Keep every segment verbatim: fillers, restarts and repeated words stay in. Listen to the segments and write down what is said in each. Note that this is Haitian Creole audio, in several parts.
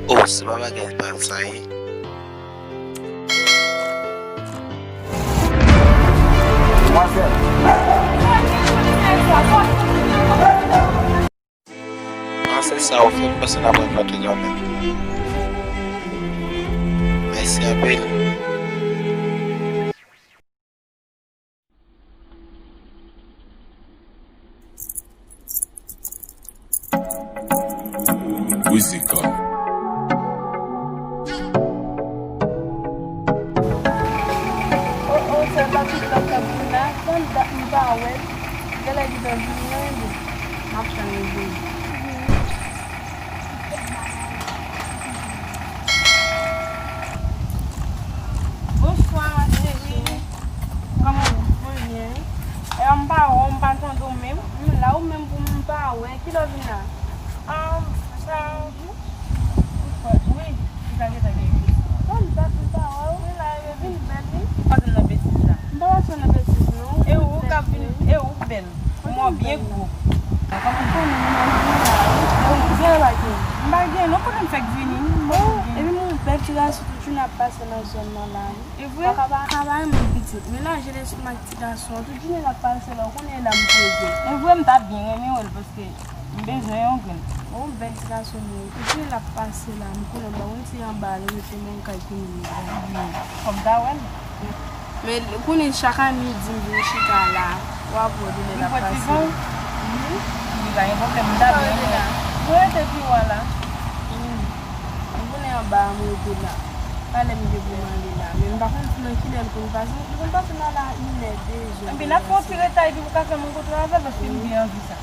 Oh, se pa bagay mal sa ye. An se sa ou fè m panse n ap rankontre kanmenm. Mèsi anpil. Wizika. Oh, oh, se pa tout la k ap vin la. Konn dat m pa wè l. Genlè li t ap vini an, wi. M ap tann li vini. Bonswa, cheri. Kòman w ye? Mwen byen. E, m pa wè w, m pa tande w menm. M la, ou menm pou m pa wè. Kilè w vin la? Ah, sa, wi, li ka gentan gen epis. Bon, m pa, m pa wè w. Wi, la, e vin bèl, wi. Ou pa nan betiz la. M pa nan betiz, non. E ou k ap vin, e ou k bèl. Ou mò byen gwo. Kòman w konnen m ap vin la, wi? E ou gen bagay? M pa gen, non, kote m fèk vini. Oh, epi m wè yon bèl ti gason tout jounen ap pase nan zòn nan la, wi. E vre? Paka pa, paka pa renmen pitit. Men nan je lestomak ti gason an, tout jounen l ap pase la, ou konnen e la m poze. E vre, m ta byen renmen wè l, paske m bezwen yon grenn. Yon bèl ti gason, men tout jounen l ap pase la, m konnen m pa konn si anba l rete, men m kay konnen m. Kòm ta wè l. Men konnen chak a midi m vin chita la, w ap wè lè l ap pase. Wi. Li pa gen pwoblèm, m ta byen renmen. Nou rete pi wo la. Wi. M konnen anba a m rete la. Talè m gen pou m ale la. Men m pa konn nan kilè l konn pase. Li konn pase nan la inè, dezè. Anben, n ap fè yon ti retay epi pou w ka fè m rankontre avè l, paske m byen anvi sa.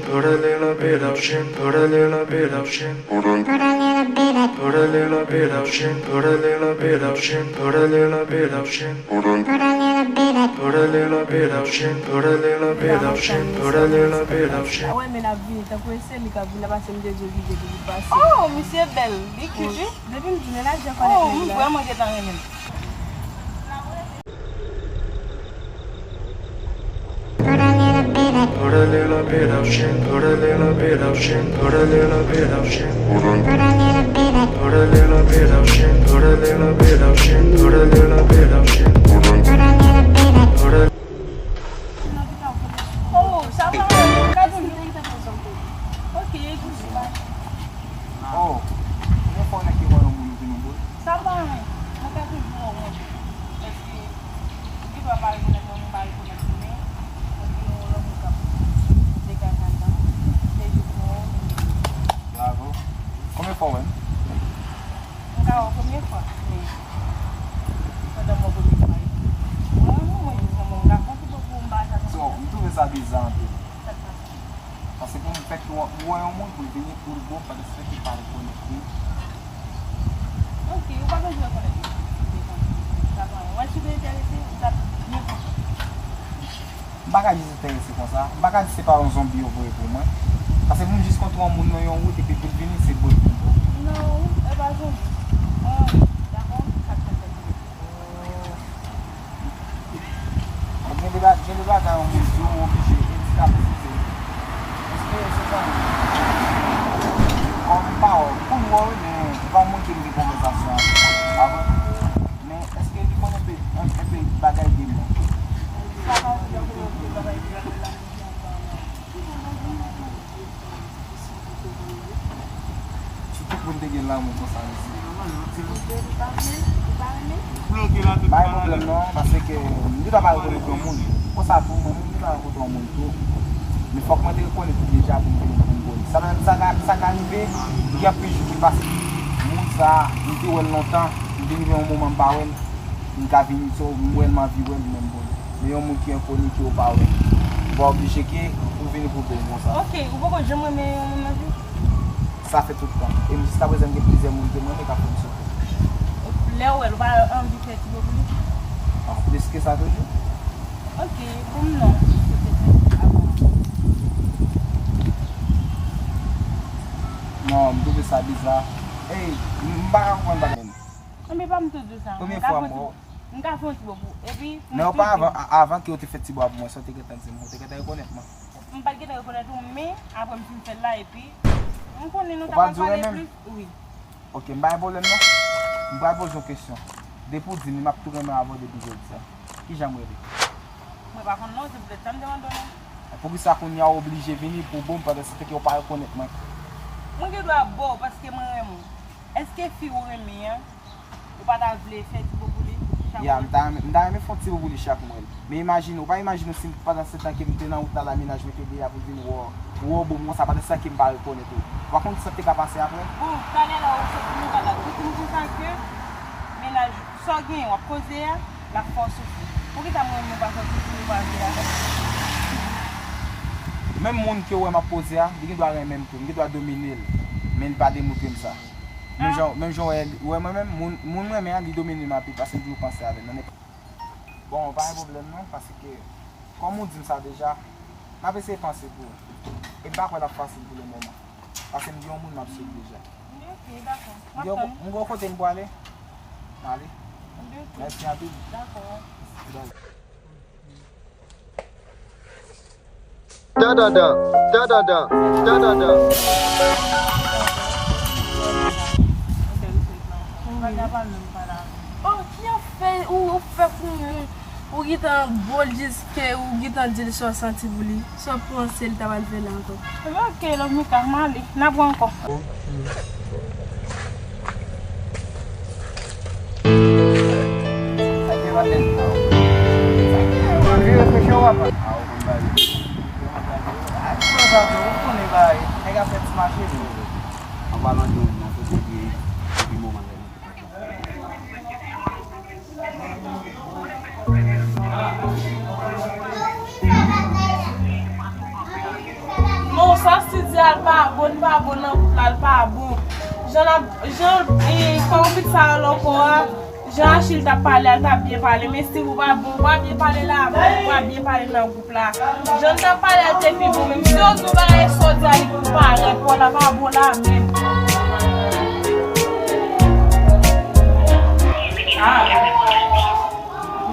Put a little bit of gin, put a little bit of gin, put a little bit of gin, put a little bit of, put a little bit of gin, put a little bit of gin, put a little bit of gin, put a little bit of, put a little bit of gin, put a little bit of gin. A wè, men l ap vini, tankou e se li k ap vin la, paske m te di w li gen pou li pase. Oh, misye bèl, li cute, wi. Depi m di w, men l ap jan kònèt nèg la. Oh, m vrèman gentan renmen l. Put a little bit of, put a little bit of gin, put a little bit of gin, put a little bit of gin, put a little bit of, put a little bit of gin, put a little bit of gin, put a little bit of gin, put a little bit of, put a. Oh, sa va, gade m. Ok, e kouche la. Oh, mwen fò nèg ki wè yon moun vin yon bout. Sa pa anyen. Mwen ka toujou wè w anpil. Paske ou gen dwa pa rekonèt mwen, mwen pa rekonèt ou, men mwen gen yon lòt moun k ap degaje anndan. Mwen toujou wè w. Bravo. Konbyen fwa w wè m? M ka wè w premye fwa, men pandan m wè w premye fwa, mwen, mwen, mwen jis yon moun gason ki poko m pa sa. So, m twouve sa biza anpil. Sa k pase? Paske pou m fèk wè yon moun pou l vini pou l bon, fòk se fèk li pa rekonèt li. Ok, ou pa bezwen rekonèt li. Ou pa bezwen. Ou pa bezwen. Ou wè si w te enterese, ou t ap byen kontan. M pa ka jis enterese konsa. M pa ka di se pa yon zonbi yo voye pou mwen. Paske pou m jis kontre yon moun nan yon wout epi pou l vini, se bòt pou m pran. Non, e pa zonbi. Ah, dakò, sa k fè m fè. Gen de ba-, gen de bagay yon moun di w, ou oblije endikape sou tèt ou. Èske se sa? Kòm m pa wè w, m konn wè w wi, men m pa montre m gen konvèsasyon avè w. Men èske li konn enpe, enpe bagay de mwen? Sitou pou n te gen lanmou konsa mesye. Pa gen pwoblèm non, paske m gentan pa rekonèt yon moun. Konsa tou, mwen menm m gentan pa rekonèt yon moun tou. Men fòk mwen te rekonèt li deja pou m te, pou m konn. Sa, sa ka, sa ka rive, gen anpil jou ki pase. Moun sa, m te wè l lontan, m te rive yon moman m pa wè l, m ka vini, so, m wè l, m anvi wè l, men m konn. Men yon moun ki enkoni ke w pa wè, ou pa oblije ke ou vini pou bèl konsa. Ok, ou poko janm renmen yon moun nan vi w? Sa fè tout tan. E m jiskaprezan m gen plizyè moun ke m renmen k ap fè m soufri. Lè w wè l, ou pa anvi fè ti bo pou li? Ah, plis ke sa toujou. Ok, pou m non. Non, m twouve sa biza. Ey, m pa ka konprann bagay menm. Enben pa m tou di w sa. Premye fwa m wè w. M ka fè yon ti bo pou. Epi, men oparavan, a- avan ke w te fè ti bo a pou mwen, sa w te gentan di m, ou te gentan rekonèt mwen. M pa t gentan rekonèt ou, men apre m fin fè l la, epi m konnen nou ta pral pale plis. Wi. Ok, m pa gen pwoblèm non. M pral poze yon kesyon. Depi w di m li, m ap tou renmen avè w depi jodi a. Kijan m rele? Mwen pa konn non, se poutèt sa m te mande w non. Poukisa kounye a w oblije vini pou w bo m pandan se tan ke w pa rekonèt mwen? Mwen gen dwa bo w paske mwen renmen w. Èske fi ou renmen an, ou pa ta vle fè ti bo pou li chak mwa? Ya, m ta renmen, m ta renmen fè yon ti bo pou li chak mwa. Men imajine, ou pa imajine w si pandan se tan ke m te nan wout la, la mennaj mwen te dèyè pou vin wè w, pou wè w bo m konsa pandan se tan ke m pa rekonèt ou. Ou pa konn sa k te ka pase apre? Bon, talè la ou sot pou nou pa ta di m konsa ke mennaj sa w genyen w ap koze a, l ap fè w soufri. Poukisa mwen menm mwen pa sòti pou nou pa vle avè m? Menm moun ke w wè m ap koze a, li gen dwa renmen m tou, m gen dwa domine l, men li pa demontre m sa. Menm jan, menm jan w wè, w wè mwen menm, moun, moun m renmen an, li domine m anpil, paske m toujou panse avè l nan nenpòt. Bon, pa gen pwoblèm non, paske, kòm ou di m sa deja, m ap eseye panse pou ou. E m pa kwè l ap fasil pou le moman. Paske m gen yon moun m ap swiv deja. Ok, dakò. M ap tann. M gen yon kote m pwale. M ale. Ok. Mèsi anpil. Dakò. Bye. Dan, dan, dan. Dan, dan, dan. Dan, dan, dan. Oh, ki afè ou, ou fè pou moun? Ou gentan bo l jiske ou gentan di l sa w santi pou li. Sa w panse l ta pral fè la ankò? Ebyen, ok, Love Mika, m ale. N ap wè ankò. Sa k te maten? Sa k te, w ap vin reflechi w, papa? Ah, ou konn bagay. Ah, ti konsa tou, ou konnen bagay. Nèg ap fè ti mache, tou. An palan de ou, nan kote l ye, depi moman lè. Non, sa Steve di a, l pa bon, l pa bon nan gwoup la, l pa bon. Jan l ap, jan, e, kòman pitit sa rele ankò a, jan Achille t ap pale a, l t ap byen pale, men Steve ou pa bon, ou pa byen pale la, ou pa byen pale nan gwoup la. Jan n t ap pale a te pi bon, menm si yo di yon bagay sa w di a li pou parèt, pa w la pa bon la menm. Ah.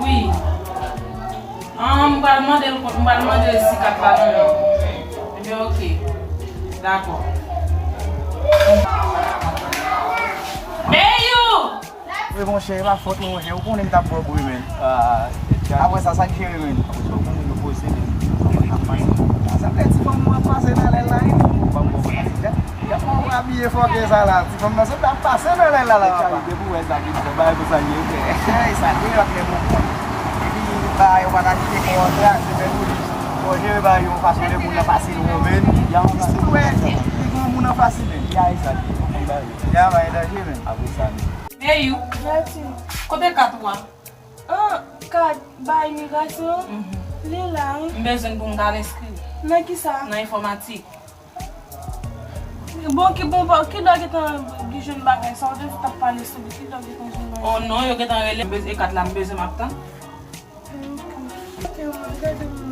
Wi. Ah, m pral mande l, m pral mande l si kat la nan men w. Ebyen, ok. Dakò. Hey, you! Wi, monchè, e pa fòt mwen, monchè. Ou konnen m t ap bò bri, men. Ah, apre sa, sa k jere, men? Apre sa, ou konnen nou poze, men. Sa vle di fanm mwen ap pase nan lèl la, wi. Fanm mwen ap pase. Gad kòman w abiye fòkè sa la. Ti fanm nan sot ap pase nan lèl la, la, papa. Depi w wè sa, vin fè bagay konsa, li fè. Ey, sa, li ap lè bon. Epi, bagay yo pa ka kite kò w antre a, se fè pou li. Bon, jere bagay yon fason, lè moun nan fasil, ou konprann? Jis pou l wè, li granmoun nan fasil, men. Ya, e sa, li konprann bagay. Ya, bagay danje, men. Apre sa, men. Hey, you. Kote kat ou a? Ah, kat ba imigrasyon an? Mhm. Li la, wi. M bezwen l pou m ka al enskri. Nan ki sa? Nan enfòmatik. Bon, ki bon, pa, ki lè w gentan jwenn bagay sa? Ou te t ap pale sou li, ki lè w gentan jwenn bagay? Oh non, yo gentan rele m, bez-, e kat la, m bezwen, m ap tann. Ok. Ok, mwen gade mwen.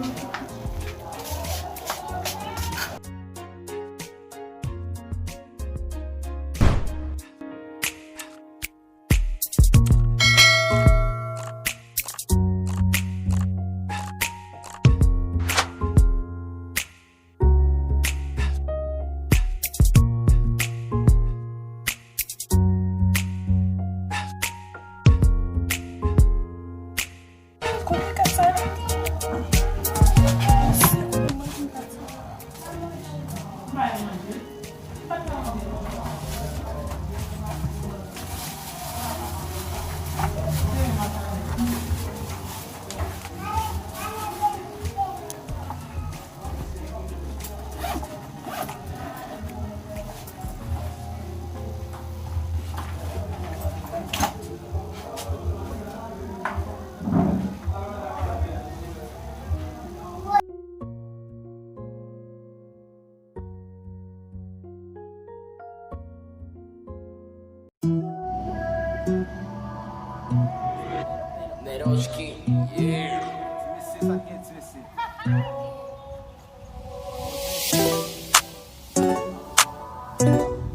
Kote kat sa ye? Ti mesye, sa k gen, ti mesye?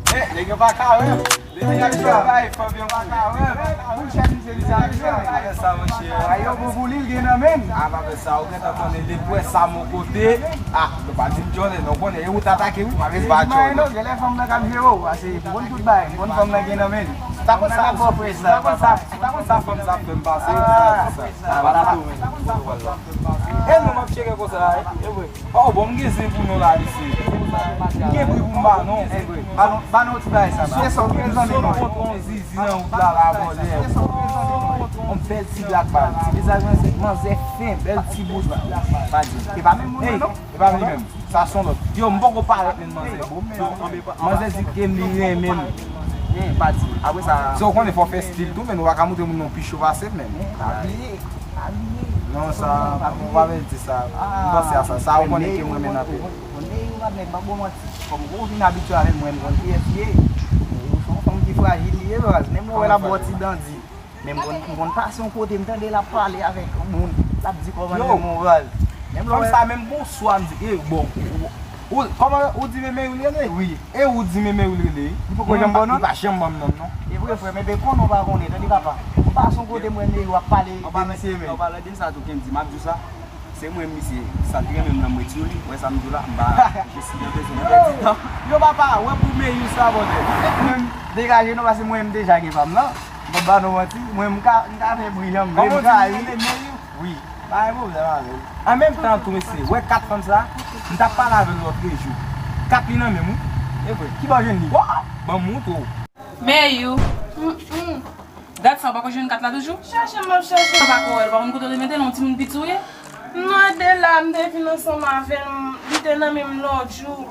Eh, nèg yo pa ka wè m. Depi y ap travay, fanm yo pa ka wè m. Pou chèf misye, misye ap jwe. Avè sa, monchè. Ay, yo bon pou li, l gen nan men l. A, pa fè sa, ou gentan konnen, depi w wè sa mon kote. A, nou pa di m djòlè, non, konnen, e ou t atake, wi. Pa vin di m anyen, non, genlè fanm nan k ap jere w, pase m konn tout bagay, m konn fanm nan gen nan men l. Ou ta konn sa, ou ta konn sa, ou ta konn sa fanm sa ap fè m pase, ou sa, ou sa. A, pa la tou, men. E non, m ap tcheke konsa, e vre. Oh, bon, m gen zen pou nou la, mesye. M gen bri pou m ba nou. Ba nou, ba nou ti bagay sa, ba. Sou son nou kontre yon zizi nan wout la, la, vòlè. Yon bèl ti blak, ba. Ti vizaj manzè, manzè fen, bèl ti bouch, ba. Pa di. E pa menm moun nan, non? E pa li menm. Sa se yon lòt. Yo, m poko parèt menm, manzè. Yo, manzè di ke m li renmen m. Pati. Apre sa. Se w konnen fò fè stil tou, men nou pa ka montre moun non pi cho pase m menm. Abiye, abiye. Non, sa, m pa vle di sa. M panse a sa. Sa, ou konnen ke m renmen n anpil. Konn nèg yo pa nèg, m pa bon manti. Kòm ou vin abitye avè m, mwen, m konn kiyès li ye. Ou se yon fanm ki frajil li ye, baz. Menm lè w wè l ap ba w ti dandi. Men m konn, m konn pase yon kote, m tande l ap pale avèk yon moun. L ap di kòman l renmen w, baz. Menm lè w wè fanm sa menm bonswa, m di, e, bon. Ou, kòman ou di men Meyou l rele? Wi. E ou di men Meyou l rele? Li poko janm ba w non? Li pa janm ban m non, non. E vre, frè m, enben konnen w pa konnen, tande papa. M pase yon kote, m wè Meyou ap pale de misye menm. An palan de sa tou, ke m di, m ap di w sa. Se mwen, misye. Sa l te renmen m nan, m retire li. Ou wè sa m di w la? M pa jis nan bezwen pèdi tan. Yo, papa, wè pou Meyou sa, bòdè. Mwen, degaje nou, paske mwen, m deja gen fanm nan. M p ap ba nou manti. Mwen, m ka, m ka fè bri jan m vle. Kòman m ka di, ri. Wi. Pa gen pwoblèm avè l. An menm tan tou, mesye, wè kat fanm sa, m t ap pale avè l lòtrejou. Kat li nan men m, wi. E vre. Ki bò w jwenn li? Ban m montre w. Meyou. Gad sa, w pako jwenn kat la toujou? Chèche m ap chèche. Ou pako wè l, ou pa konn kote w te mete l, yon timoun piti w ye? Non, e de la, m te vin ansanm avè l, m, li te nan men m lòt jou.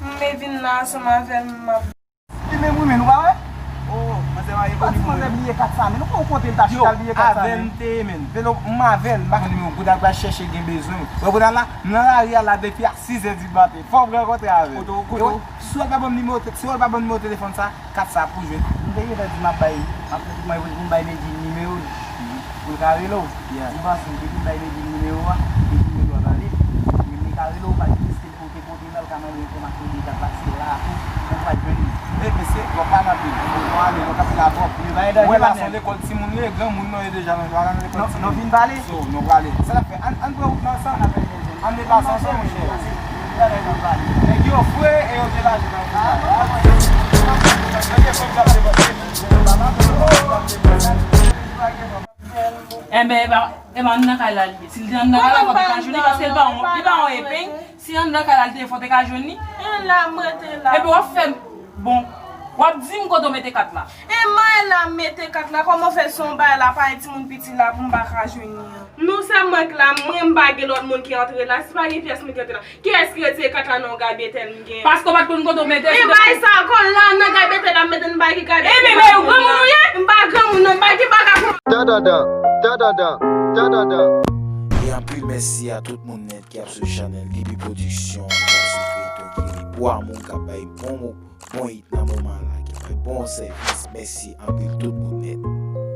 M vin la ansanm avè l, m ap Li menm wi, men nou pa wè? Oh, manzè pa gen pwoblèm. Pati manzè bliye kat sa, men nou pa wè kote l ta chita, l bliye kat sa, men. Avè l m te ye, men. Velo, m avè l, m pa konn nimewo. Kounye a l pral chèche gen bezwen. Wè kounye a la, m nan lari a la depi a sizè di maten. Fò m rankontre avè l. Kote w, kote w? Si w pa ban m nimewo, si w pa ban m nimewo telefòn sa, kat sa pou jwenn. M te gentan di m ap bay, m ap, m ap, m bay Medjine nimewo l. Pou l ka rele w. Yeah. M panse depi m bay Medjine nimewo a, Medjine rele w ap pale. Men li ka rele w, pa jis ke l kote kote l la, l ka mande enfòmasyon de dat la, se la tou, ou pral jwenn li. E, mesye, bon, pa nan vil. Nou ale, nou kanpe la twòp. Wè la, se yon lekòl timoun li ye, granmoun nou ye deja, nou pa nan lekòl timoun. Nou vin pale? So, nou prale. Sa n ap fè? Ann, ann pran wout la ansanm. Ann deplase ansanm, monchè. Nèg yo fre e yo gen lajan nan wout la. Nèg yo fre, yo ap depanse. Enben, e pa, e pa anndan kay la li ye. Si l te anndan kay la, fò te ka jwenn li, paske li pa yon, li pa yon epeng. Si anndan kay la li te ye, fò te ka jwenn li. E la, m rete la. Epi w ap fè, bon, w ap di m kote w mete kat la. E mwen la, m mete kat la, kòman fè se yon bagay la, pa gen timoun piti la pou m pa ka jwenn li an? Non sèlman k la, mwen m pa gen lòt moun ki antre la, si pa gen pyès moun ki antre la. Kiyès ki retire kat la nan yon gabetè m gen? Paske w pa t konn kote w mete l. E bay sa, kòl la nan gabetè la, m mete l nan bagay ki gabetè. E men, men, ou granmoun ou ye? M pa granmoun non, m pa gen bagay pou m. Dandandan, dandandan, dandandan. E anpil mèsi a tout moun nèt ki ap swiv chanèl Libi Production, ki ap swiv Feyton Guerrier pou amour, k ap bay bon mo-, bon hit nan moman la, ki ap bay bon sèvis. Mèsi anpil tout moun nèt.